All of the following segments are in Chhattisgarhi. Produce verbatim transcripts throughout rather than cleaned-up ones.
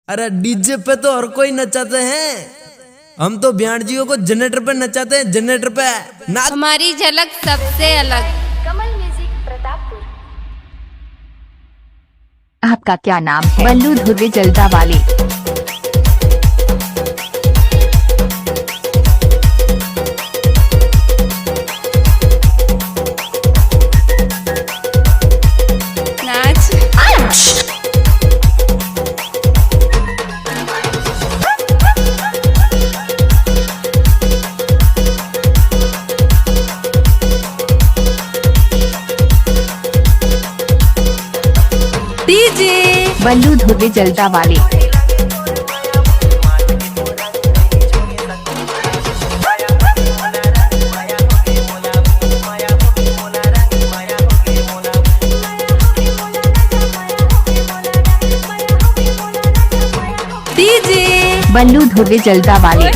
अरे डीजे पे तो हर कोई नचाते हैं, हम तो ब्याणजियों को जनरेटर पे नचाते हैं, जनरेटर पे। नाच। हमारी झलक सबसे अलग। कमल म्यूजिक प्रतापपुर। आपका क्या नाम है? बल्लू धुर्वे जलदा वाले। नाच। डीजे बल्लू धुर्वे जलदा वाले। डीजे बल्लू धुर्वे जलदा वाले।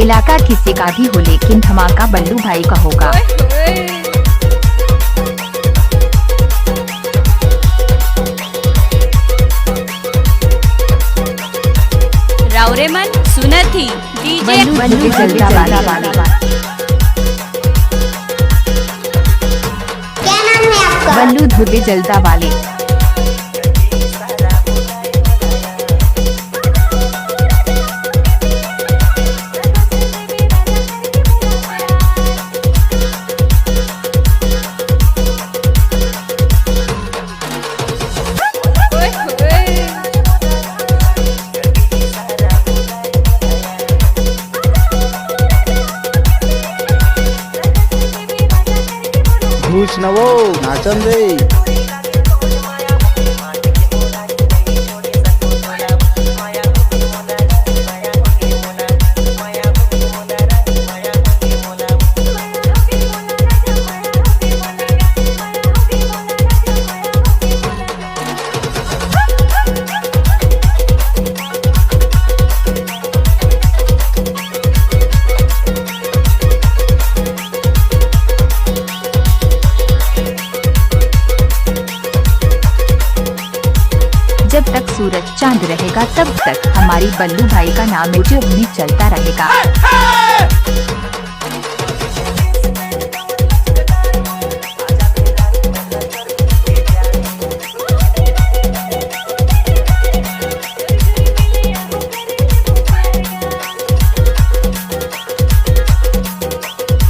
इलाका किसी का भी हो, लेकिन धमाका बल्लू भाई का होगा। रावरे मन सुनत ही डीजे बल्लू, बल्लू जलदा वाले। क्या नाम है आपका? बल्लू धुर्वे जलदा वाले। घुस न वो, नाचन दे। जब तक सूरज चांद रहेगा, तब तक हमारी बल्लू भाई का नाम YouTube में चलता रहेगा।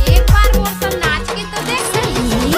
एक बार मोर सन नाच के तो देख सही।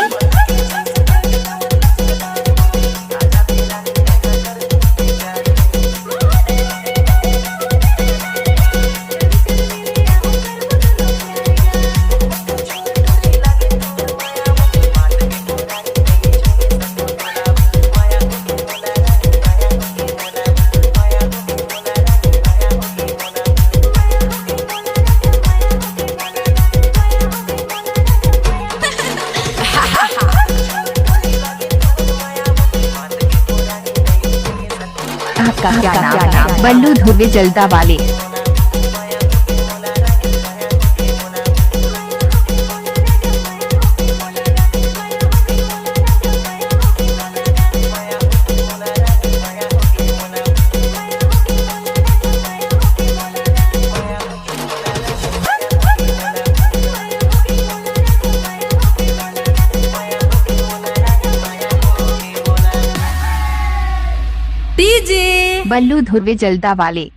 आपका क्या नाम है? बल्लू धुर्वे जलदा वाले। डीजे बल्लू धुर्वे जलदा वाले।